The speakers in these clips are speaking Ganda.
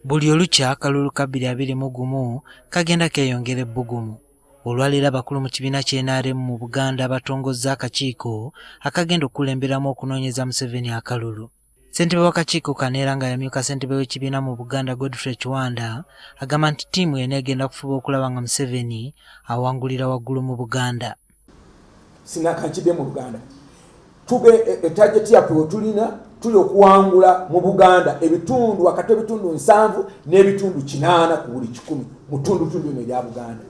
Buli olukya akalulu ka 2021 kagenda keeyongera ebbugumu. Olwaleero abakulu mu kibiina kya NRM mu Buganda batongozza akakiiko akagenda okukulemberamu okunoonyeza Museveni akalulu. Ssentebe w'akakiiko kano era nga yamyuka ssentebe w'ekibiina mu Buganda Godfrey Kiwanda agamba nti ttiimu eno egenda kufuba okulaba nga Museveni awangulira waggulu mu Buganda. Sinakankidde mu Luganda tube etajeti yaffe wetulina tuli okuwangula mu Buganda ebitundu wakati ebitundu 70 n'ebitundu 80 ku buli 100 mu ttundutundu lino erya Buganda.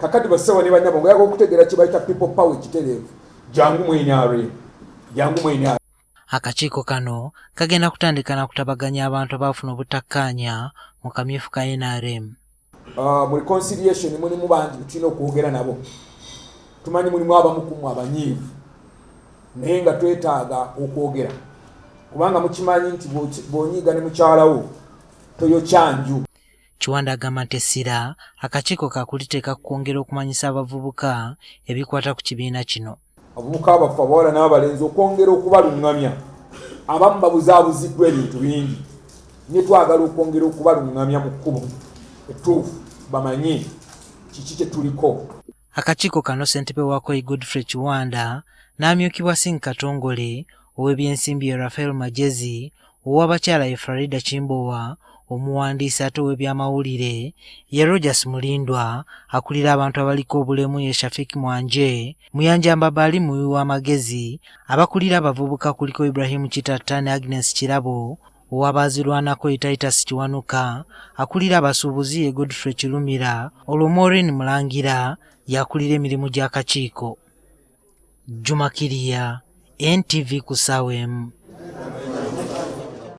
Kakati bassebo ne bannyabo, ng'oyagala okutegeera kye bayita people power ekitereevu, jangu mu NRM, jangu mu NRM. Akakiiko kano kagenda kutandika na kutabaganya abantu abaafuna obutakkaanya mu kamyufu ka NRM. Mu reconciliation mulimu bangi tulina okwogera nabo, tumanyi mulimu abamu ku mmwe abanyiivu, naye nga twetaaga okwogera kubanga mukimanyi nti bw'onyiiga ne mukyalawo toyokya nju. Kiwanda agamba nti essira akakiiko kakuliteeka ku kwongera okumanyisa abavubuka ebikwata ku kibiina kino. Abavubuka baffe abawala n'abalenzi okwongera okubaluŋŋamya, abamu babuzaabuziddwa ebintu bingi, naye twagala okwongera okubaluŋŋamya mu kkubo ettuufu bamanye kiki kye tuliko. Akakiiko kano ssentebe waako ye Godfrey Kiwanda n'amyukibwa Singh Katongole, ow'ebyensimbi ye Raphael Magyezi, ow'abakyala ye Farida Kimbowa, omuwandiisi ate ow'ebyamawulire ye Rogers Mulindwa, akulira abantu abaliko obulemu ye Shafik Mwanje, Muyanja Mbabaali muwi w'amagezi, abakulira abavubuka kuliko Ibrahim Kitatta ne Agnes Kirabo, ow'abaazirwanako ye Titus Kiwanuka, akulira abasuubuzi ye Godfrey Kirumira, olwo Maureen Mulangira y'akulira emirimu gy'akakiiko. Juma Kirya, NTV ku ssaawa emu.